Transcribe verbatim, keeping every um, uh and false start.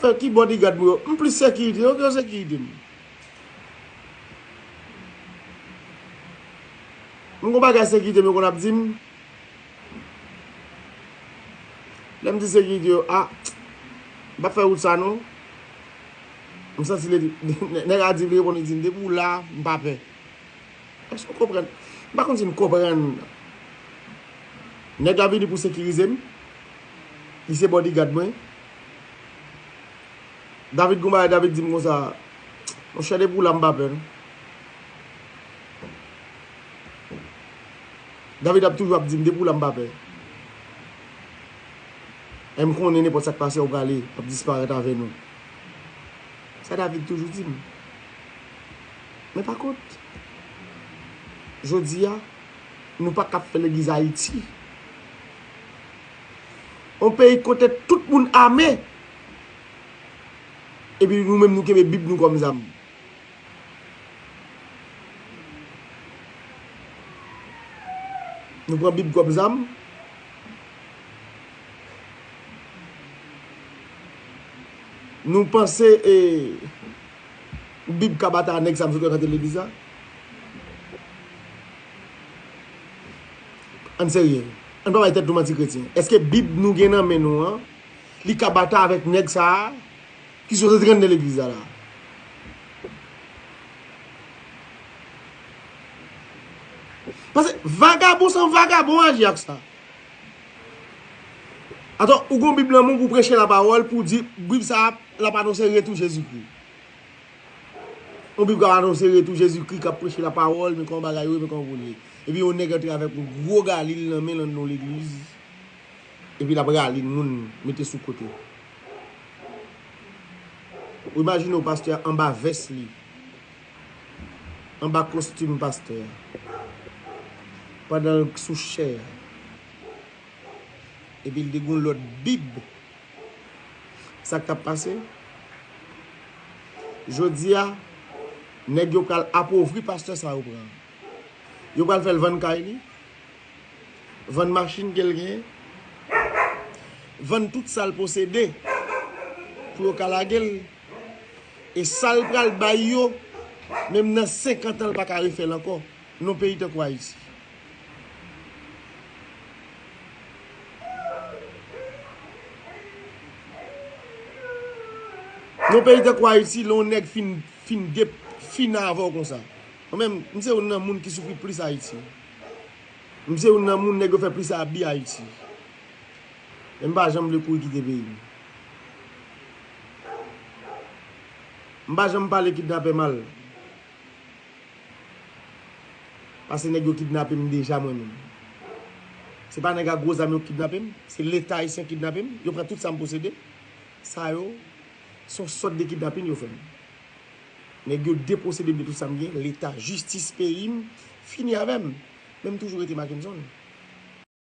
Ki bodyguard mwen yo? M plis sekirite yo ke yo sekirite m. M gon bagay sekirite m yo konn ap di m. Lè m di sekirite yo, a, m p ap fè wout sa non. M santi li, nèg la di, li reponn, li di m, depi w la, m pa pè. Èske w konprann? M pa konn si n konprann. Nèg la vini pou sekirize m. Li se bodyguard mwen. David gon bagay, David di m konsa, monchè, depi w la, m pa pè non. David ap toujou ap di m, depi w la, m pa pè. E m konnen nenpòt sa k pase, w prale, w ap disparèt avè nou. Sa David toujou di m. Men pa kont, jodi a, nou pa ka ap fè legliz Ayiti. Yon peyi kote tout moun ame, epi nou menm nou kenbe Bib nou kòm zam. Nou pran Bib kòm zam. Nou panse, e, Bib ka batay ak nèg sa m sot wè nan legliz la? Ann serye. Ann pa bay tèt nou manti kretyen. Èske Bib nou gen nan men nou an, li ka batay avèk nèg sa a ki sot antre nan legliz la la? Paske vagabon san vagabon aji ak sa. Atò, ou gon Bib nan men w pou preche lapawòl, pou di, Bib sa a, l ap anonse retou Jezikri. Yon Bib k ap anonse retou Jezikri, k ap preche lapawòl, men kòman bagay yo ye, men kòman pou l ye. Epi yon nèg antre avèk yon gwo galil nan men l anndan yon legliz. Epi l ap rale moun, mete sou kote. Ou imajine w pastè a anba vès li, anba kostim pastè a, pandan l sou chè a. Epi l te gen yon lòt Bib. Sa k t ap pase? Jodi a, nèg yo pral apovri pastè sa yo pran. Yo pral fè l vann kay li, vann machin ke l genyen, vann tout sa l posede pou yo ka lage l. E sa l pral bay yo, menm nan senkant an, l pa ka refè l ankò. Nan peyi tankou Ayiti. Nan peyi tankou Ayiti, lè yon nèg fin, fin de, fin avè w konsa. Mwen menm, m se youn nan moun ki soufri plis Ayiti. M se youn nan moun nèg yo fè plis abi Ayiti. Men m pa janm vle kouri kite peyi m. M pa janm pale kidnapè mal. Paske nèg yo kidnape m deja mwen menm. Se pa nèg ak gwo zam yo k kidnape m, se Leta ayisyen k kidnape m, yo pran tout sa m posede. Sa yo, se yon sòt de kidnapin yo fè m. Nèg yo deposede m de tout sa m gen, Leta, jistis peyi m, fini avè m. Men m toujou rete Mackenson.